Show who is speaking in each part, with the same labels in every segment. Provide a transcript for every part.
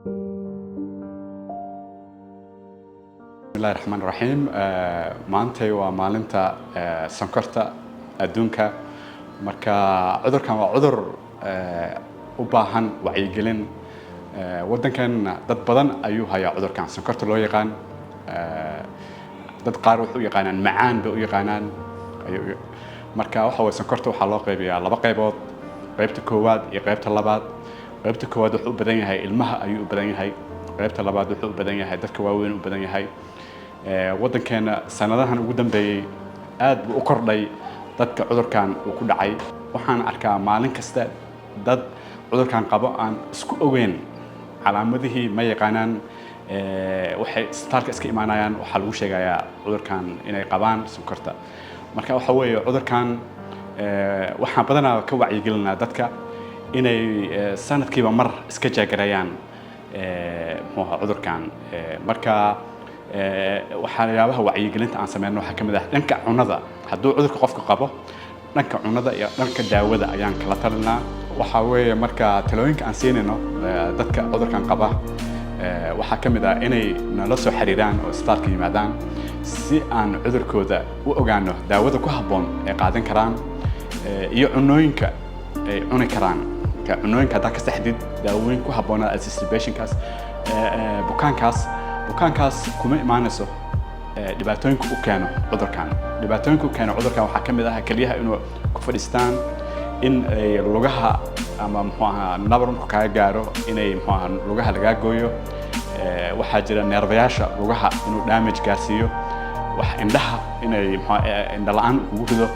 Speaker 1: Bismillahi raxmaan raxiim. Maantay waa maalinta sonkorta adduunka. Marka cudurkan waa cudur u baahan wacyigelin. Waddankanna dad badan ayuu hayaa cudurkan sonkorta loo yaqaan. Dad qaar waxay u yaqaanaan macaan bay u yaqaanaan. Marka waxa waye, sonkorta waxaa loo qaybiyaa laba qaybood: qaybta koowaad iyo qaybta labaad. Qaybta koowaad wuxuu u badan yahay ilmaha ayuu u badan yahay, qaybta labaad wuxuu u badan yahay dadka waaweyn u badan yahay. Waddankeena sanadahan ugu dambeeyey aad buu u kordhay dadka cudurkan uu ku dhacay. Waxaan arkaa maalin kasta dad cudurkan qabo aan isku ogeyn, calaamadihii ma yaqaanaan. Waxay isbitaalka iska imaanayaan, waxaa lagu sheegayaa cudurkan inay qabaan sonkorta. Marka waxa weeye, cudurkan waxaan badanaa ka wacyigelinaa dadka inay sanadkiiba mar iska jeegareeyaan, muxuu ahaa, cudurkan. Marka waxyaabaha wacyigelinta aan sameyno waxaa ka mid ah dhanka cunnada. Hadduu cudurka qofka qabo, dhanka cunnada iyo dhanka daawada ayaan kala talinaa. Waxaa weeye, marka talooyinka aan siinayno dadka cudurkan qaba waxaa ka mid ah inay nala soo xiriiraan oo isbitaalka yimaadaan si aan cudurkooda u ogaano, daawada ku habboon ay qaadan karaan iyo cunooyinka ay cuni karaan. Marka cunooyinka haddaa ka saxdid, daawooyin ku habboonaa anticipation-kaas bukaankaas kuma imaanayso dhibaatooyinka u keeno cudurkan. Dhibaatooyinka u keeno cudurkan waxaa ka mid ah kelyaha inuu ku fadhiistaan, in ay lugaha ama, muxuu ahaa, nabar markuu kaaga gaaro inay, muxuu ahaa, lugaha lagaa gooyo. Waxaa jira neerfayaasha lugaha inuu damage gaarsiiyo, wax indhaha inay, muxuu ahaa, indho la'aan kugu rido,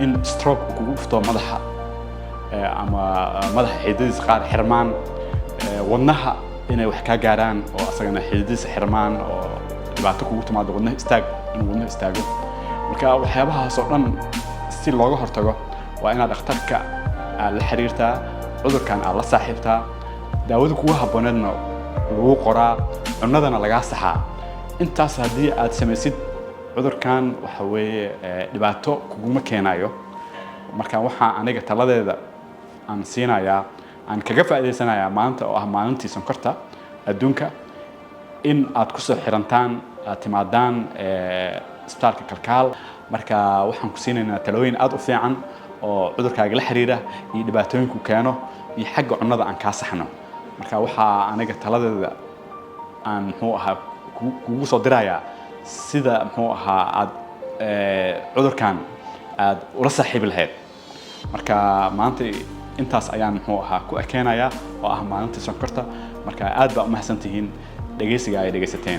Speaker 1: in stroke uu kugu dhufto madaxa ama madaxa xididadiisa qaar xirmaan, wadnaha inay wax kaa gaaraan oo asagana xididadiisa xirmaan oo dhibaato kugu timaado, wadnaha istaag, inuu wadnaha istaago. Marka waxyaabahaas oo dhan si looga hortago waa inaad dhakhtarka aad la xiriirtaa, cudurkan aad la saaxiibtaa, daawada kugu habbooneedna lagu qoraa, cunnadana lagaa saxaa. Intaas haddii aad samaysid, cudurkan waxa weeye dhibaato kuguma keenayo. Marka waxaa aniga taladeeda aan siinayaa, aan kaga faa'iidaysanayaa maanta oo ah maalintii sonkorta adduunka, in aad kusoo xirantaan, aad timaadaan isbitaalka Kalkaal. Marka waxaan ku siinaynaa talooyin aad u fiican oo cudurkaaga la xiriira iyo dhibaatooyinku keeno iyo xagga cunnada aan kaa saxno. Marka waxaa aniga taladeeda aan, muxuu ahaa, kugu soo dirayaa sida, muxuu ahaa, aad cudurkan aad ula saaxiibi lahayd. Marka maanta intaas ayaan, muxuu ahaa, ku ekeenayaa oo ah maalinta sonkorta. Marka aad baa umahadsan tihiin dhegeysiga ay dhegeysateen.